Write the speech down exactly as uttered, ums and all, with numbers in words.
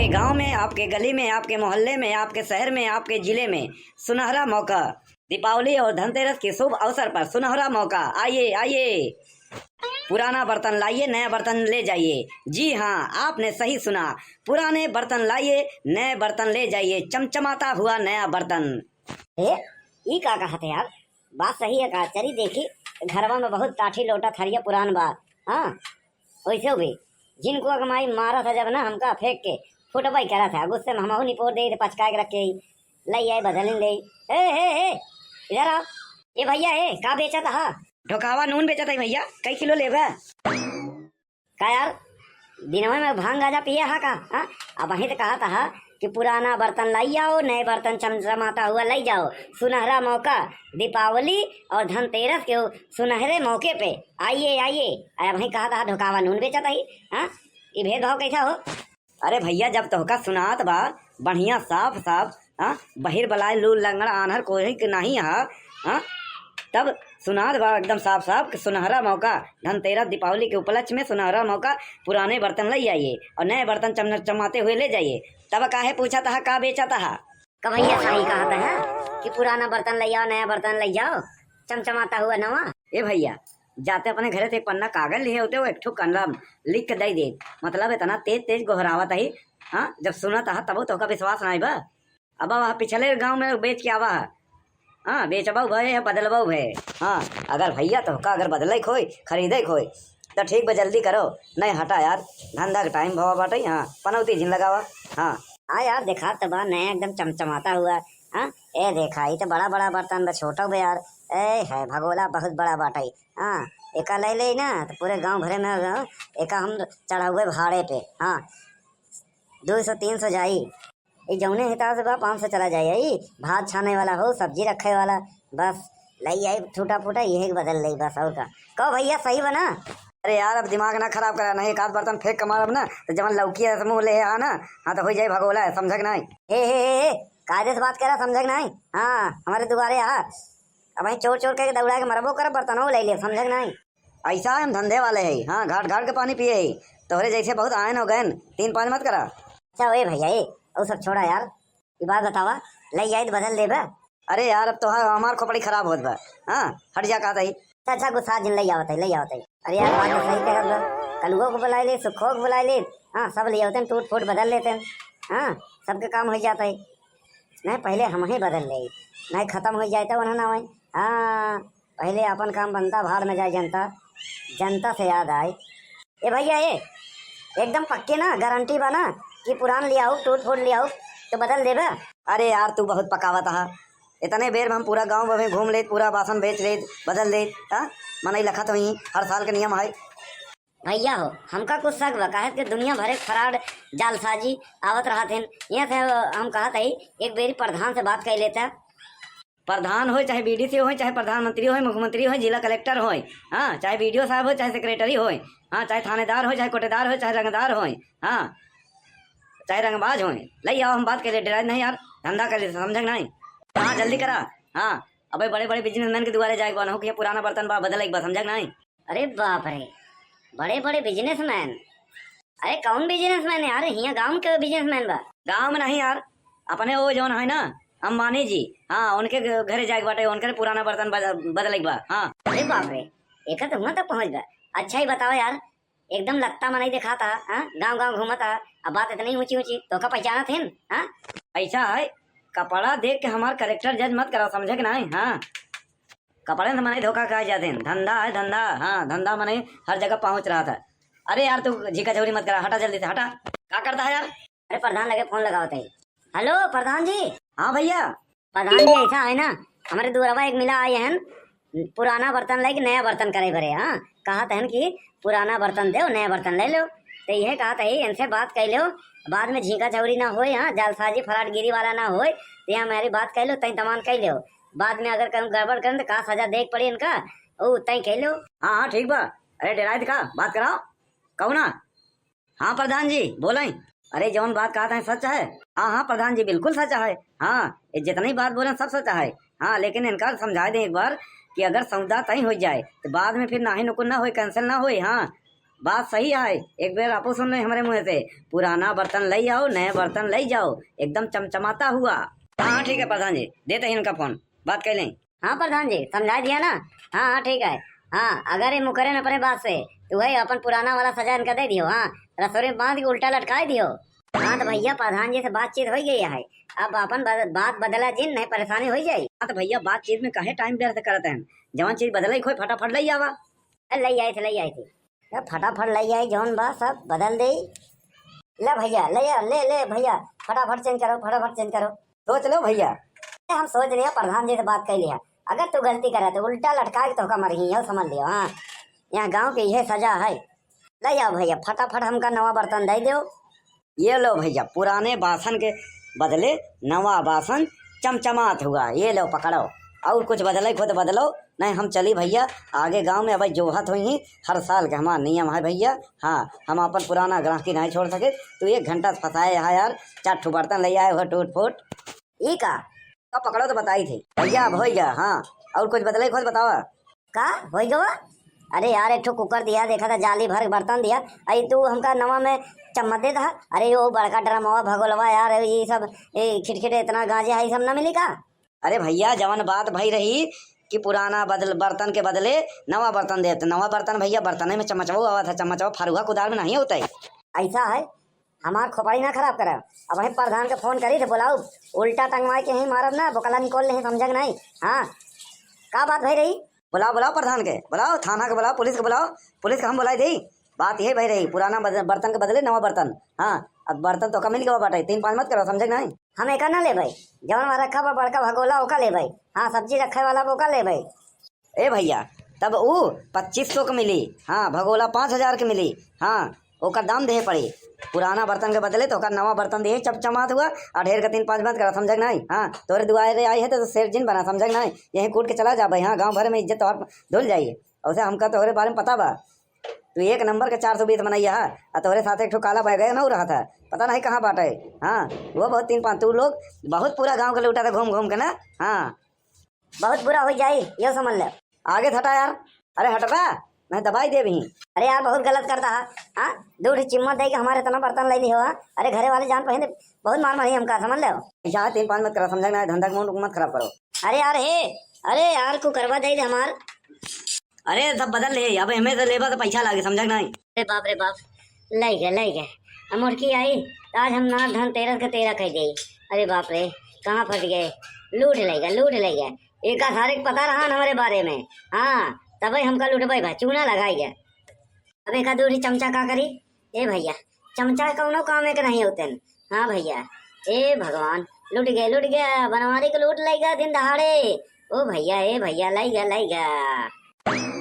गांव में, आपके गली में, आपके मोहल्ले में, आपके शहर में, आपके जिले में सुनहरा मौका, दीपावली और धनतेरस के शुभ अवसर पर सुनहरा मौका। आइए, आइए, पुराना बर्तन लाइए, नया बर्तन ले जाइए। जी हाँ, आपने सही सुना, पुराने बर्तन लाइए, नए बर्तन ले जाइए, चमचमाता हुआ नया बर्तन। ए, ई का कहत है यार? बात सही है का? चली देखी, घरवा में बहुत टाठी लोटा थरिया पुरान बा। हाँ, वैसे भी जिनको अगमाई मारा था जब ना हमका फेंक के, फुटबई करा था, गुस्से में हमहू निपोर दे, पचका के रख के, लई आए बदलिन ले। ए, ए, ए, इधर आओ। ए भैया, ए, का बेचत हा? ढोकावा नून बेचत है भैया, कई किलो लेबा? का यार, दिनवे में भांग गांजा पिए हा का? हाँ? अब वहीं तो कहत हा कि पुराना बर्तन लाई आओ, नए बर्तन चमचमाता हुआ लाई जाओ, सुनहरा मौका, दीपावली और धनतेरस के सुनहरे मौके पे आइए, आइए। अरे वहीं कहत हा ढोकावा नून बेचत ही, हाँ? ई भेदभाव कैसा हो? अरे भैया, जब तोहका सुनात बा बढ़िया साफ साफ, हाँ, बहिर बलाय लूल लंगड़ आन्हर कोई के नहीं हा, हाँ, तब सुनात बा एकदम साफ साफ कि सुनहरा मौका, धनतेरस दीपावली के उपलक्ष्य में सुनहरा मौका, पुराने बर्तन ले आइए और नए बर्तन चमचमाते हुए ले जाइए। तब काहे पूछत हा का बेचत हा? का भैया सही कहत है कि पुराना बर्तन ले आओ, नया बर्तन ले जाओ, चमचमाता हुआ नवा। ए भैया, जाते अपने घरे से एक पन्ना कागज लिहे होते, वो एक ठो कलम लिख के दे दे, मतलब इतना तेज तेज गोहरावत है, हाँ, जब सुनत हा तब तोहका विश्वास नहीं बा। अब वह पिछले गांव में बेच के आवा है। हाँ, बेचबऊ भय है, बदलबऊ भय। हाँ, अगर भैया तोहका अगर बदले के होई, खरीदे के होई, तो ठीक बा, जल्दी करो। नहीं हटा यार, धंधा के टाइम भवा बाटे। हाँ, पनौती झिन लगावा। हाँ। हाँ यार, देखा तो बा नया एकदम चमचमाता हुआ। हाँ, ए देखा, ई तो बड़ा बड़ा बर्तन बा, छोटा बा यार। ए है भगोला बहुत बड़ा बाटे। हाँ, एका ले ले ना तो पूरे गांव भरे में, हाँ, एका हम चढ़ावे भाड़े पे। हाँ, दो सौ तीन सौ जाई। ई जौने हिसाब से बा, पाँच सौ चला जाई। ई भात छाने वाला हो, सब्जी रखे वाला, बस लई आई टूटा फूटा, यही के बदल लई बस, और का। कहो भैया, सही बा ना? अरे यार, अब दिमाग ना खराब करा, नहीं एक आध बर्तन फेंक के मारब ना, तो जवन लौकी है मुंह ले आ ना, हाँ, तो हो जाए भगोला है, समझक नहीं? हे, हे, हे, हे, कायदे से बात करा, समझक नहीं? हाँ, हमारे दुआरे आ, अब वहीं चोर चोर कह के दौड़ा के मरबो करब, बर्तनों ले ले, समझक नहीं? ऐसा हम धंधे वाले है, हाँ, घाट घाट के पानी पिए है, तोहरे जैसे बहुत आयन हो गए, तीन पाँच मत करा। अच्छा, ओए भैया, ए, वो सब छोड़ा यार, ये बात बतावा, ले आई तो बदल देबे? अरे यार, अब तो ह-, हमार खोपड़ी खराब होत बा। हाँ, हट जा, कहत ही। अच्छा, अच्छा, गुस्सा जिन, ले आवत है, ले आवत है। अरे यार, बात तो सही कहत बा। कलुओ को बुलाए ले, सुखो को बुलाए ले। हाँ, सब ले आवते हैं, टूट फूट बदल लेते हैं। हाँ, सबके काम हो जाता है। नहीं, पहले हम ही बदल ले, नहीं खत्म हो जाए तो उन्हें ना होए। हाँ, पहले अपन काम बनता, भाड़ में जाए जनता। जनता से याद आए, ए भैया, ए, एकदम पक्के ना, गारंटी बा ना कि पुरान ले आऊ, टूट फूट ले आऊ, तो बदल देबे? अरे यार, तू बहुत पकावत हा। इतने बेर में हम पूरा गांव में घूम लेत, पूरा बासन बेच लेत, बदल लेत, हाँ? मनई लखत हुई, हर साल के नियम है। भैया हो, हमका कुछ शक बा, काहे कि दुनिया भरे के fraud, जालसाजी आवत रहत हैं। यहाँ से हम कहत हई, एक बेरी प्रधान से बात कर लेता। प्रधान होय, चाहे बीडीसी होय, चाहे प्रधानमंत्री होय, मुख्यमंत्री होय, जिला कलेक्टर होय, हाँ, चाहे बीडीओ साहब होय, चाहे सेक्रेटरी होय, हाँ, चाहे थानेदार होय, चाहे कोटेदार होय, चाहे रंगदार होय, हाँ, चाहे रंगबाज होय, लई आओ, हम बात कर ले, डेराए नहीं यार, धंधा कर ले, समझक नहीं? हाँ, जल्दी करा। हाँ, अबे बड़े बड़े बिजनेसमैन के दुआरे जाए के बा, ना हो कि ये पुराना बर्तन बा, बदले के बा, समझक नहीं? अरे बाप रे, बड़े बड़े बिजनेसमैन। अरे कौन बिजनेसमैन यार? हियाँ गाँव के बिजनेसमैन बा। गाँव में नहीं यार, अपने वो जौन है ना, अंबानी जी, हाँ, उनके घ-, घरे जाए के बाटे, उनके पुराना बर्तन बद-, बदले के बा। हाँ। अरे बाप रे, एकर तो हुआं तक पहुँच बा। अच्छा ही बताओ यार, एकदम लत्ता मनई देखाता, हाँ, गाँव गाँव घूमता, अब बात इतनी ऊंची ऊंची, तो का पहचानत हिन, हाँ? ऐसा है, कपड़ा देख के हमार character judge मत करा, समझे कि नहीं? हाँ, कपड़े से मनई धोखा खा जाते हैं। धंधा है धंधा, हाँ, धंधा मनई हर जगह पहुँच रहा था। अरे यार, तू झीका झौरी मत करा, हटा जल्दी से, हटा। का करता है यार? अरे प्रधान लगे फोन लगावत है। हेलो प्रधान जी। हाँ भैया। प्रधान जी, ऐसा है ना, हमारे दुआरवा एक मिला आए हैं, पुराना बर्तन लेके नया बर्तन करे भरे, हाँ, कहत हैं कि पुराना बर्तन दो, नया बर्तन ले लो। तो यह कहत है, इनसे बात कर लो, बाद में झींका झौरी ना होए, हाँ, जालसाजी फराडगिरी वाला ना होए, तो यहाँ हमारी बात कर लो, तय तमान कर लो। बाद में अगर कहूँ गड़बड़ करें तो का सजा देख पड़ी इनका, ओ तय कह लो। हाँ, हाँ, ठीक बा। अरे डेराइत का, बात कराओ। कहू ना। हाँ प्रधान जी, बोलें। अरे जौन बात कहत हैं सच है? हाँ, हाँ प्रधान जी, बिल्कुल सच है। हाँ, ये जितनी बात बोलें सब सच है। हाँ, लेकिन इनका समझा दें एक बार कि अगर सौदा तय हो जाए तो बाद में फिर नाही नुकुर ना होए, cancel ना होए। हाँ, बात सही है, एक बेर आपो सुन ले हमरे मुँह से, पुराना बर्तन लई आओ, नया बर्तन लई जाओ, एकदम चमचमाता हुआ। हाँ, हाँ, ठीक है प्रधान जी, देते ही इनका फोन, बात कर लें। हाँ प्रधान जी, समझाइ दिया ना। हाँ, हाँ, ठीक है। हाँ, अगर ये मुकरे न अपने बात से, तो वही अपन पुराना वाला सजा इनका दे दियो। हाँ, रसोरी में बांध के उल्टा लटकाइ दियो। हाँ, तो भइया, प्रधान जी से बातचीत होइ गई है, अब अपन बद-, बात बदला जिन, नहीं परेशानी होइ जाई। हाँ, तो भइया, बातचीत में काहे टाइम व्यर्थ करत हैं, जवन चीज बदलइ खोए, फटाफट लइ आवा। ए, लइ आई थी, लइ आई थी। ए, फटाफट लइ आई, जौन बा सब बदल देई। ले भइया, ले आ, ले, ले भइया, फटाफट चेंज करो, फटाफट चेंज करो। सोच लो भइया। ए, हम सोच लिया, प्रधान जी से बात कर लिया। अगर तू गलती करे तो उल्टा लटका के तोहका मरही हो, समझ लियो। हाँ, यहाँ गाँव के यह सजा है। ले जाओ भइया, फटाफट हमका नवा बर्तन दे दो। ये लो भइया, पुराने बासन के बदले नवा बासन चमचमात हुआ। ये लो पकड़ो, और कुछ बदले खुद बदलो, नहीं हम चली भइया। आगे गाँव में अब जोहत हुई ही, हर साल के हमार नियम है भइया। हाँ, हम अपन पुराना ग्राहकी नहीं छोड़ सके। तू एक घंटा से फंसाए है यार, चार ठो बर्तन ले आए हो टूट फूट। ई का? अब पकड़ो तो बताई थी भइया, अब होइ गया। हाँ, और कुछ बदले खुद बतावा। का होइ गवा? अरे यार, एक ठो कुकर दिया, देखा था जाली भर बर्तन दिया, अई तू हमका नवा में चम्मच दे दहा। अरे यो बड़का ड्रमवा भगोलवा यार, ये सब, ए, खिटखिट इतना गांजे है, ये सब ना मिली का? अरे भइया, जवन बात भई रही कि पुराना बदल, बर्तन के बदले नवा बर्तन देत, नवा बर्तन भइया, बर्तन में चम्मचवा आवा था, चम्मचवा फरुहा कुदार में नहीं होता है। ऐसा है, हमार खोपड़ी ना खराब करे। अब वही प्रधान के फोन करी थे, बुलाओ, उल्टा टंगवाए के ही मारब ना, बोकला निकोल ले, समझे कि नहीं? हाँ, का बात भई रही? बुलाओ, बुलाओ प्रधान के, बुलाओ, थाना के बुलाओ, पुलिस के बुलाओ, पुलिस के हम बुलाई देई। बात यही भई रही, पुराना बद-, बर्तन के बदले नवा बर्तन। हाँ, अब बर्तन तोका मिल गवा बाटे, तीन पाँच मत करो, समझे कि नहीं? हम एका ना लेबै, जवन वहाँ रखा बा बड़का भगोला, ओका लेबै। हाँ, सब्जी रखे वाला बा, ओका लेबै। ए भइया, तब ऊ पच्चीस सौ के मिली, हाँ, भगोला पाँच हजार के मिली, हाँ, ओकर दाम देहे पड़ी। पुराना बर्तन के बदले तो ओकर नवा बर्तन देहे, चमचमात हुआ, आ ढेर के तीन पाँच मत करा, समझे कि नहीं? हाँ, तोरे दुआरे आई है तो सेठ जिन बना, समझे कि नहीं? यहीं कूट के चला जा भाई, हाँ, गाँव भर में इज्जत तोहार धुल जाई। उसे हमका तोहरे बारे में पता बा, तू एक नंबर के चार सौ बीस मनैया है, आ तोहरे साथ एक ठो काला बैग है, ना रहा था, पता नहीं कहाँ बाटे। हाँ, वो बहुत तीन पाँच, तू लोग बहुत पूरा गाँव के लूटा था घूम घूम के ना। हाँ, बहुत बुरा हो जाई, यो समझ ले। आगे से हटा यार। अरे हटबा, नहीं दबाई देबही। अरे यार, बहुत गलत करता है। हाँ, दो ठे चिम्मच दे के हमारे इतना बर्तन ले ली हो। अरे घरे वाले जान पहले बहुत मार मारी हमका, समझ ले। ऐसा है, तीन पाँच मत करा, समझा ना, धंधा के मूड मत खराब करो। अरे यार हे, अरे यार, कुकरवा दे दे हमार। अरे सब बदल ले, अब हमें से लेबा तो पैसा लागे, समझा कि नहीं? अरे बाप रे बाप, लइ गए, लइ गए। अब मोटकी आई तो आज हम ना धनतेरस के तेरह कह जाई। अरे बाप रे, कहाँ फंस गए, लूट लइ गए, लूट लइ गए। एका सारे के पता रहा न हमरे बारे में। हाँ, तबे हमका लूटबे बा, चूना लगाई गए। अब एका दूरी चमचा का करी? ए भइया, चमचा कौनो काम एक नहीं होते न। हाँ भइया, ए भगवान, लूट गए, लूट गए, बनवारी के लूट लइ गए दिन दहाड़े। ओ भइया, ए भइया, लइ गए, लइ गए।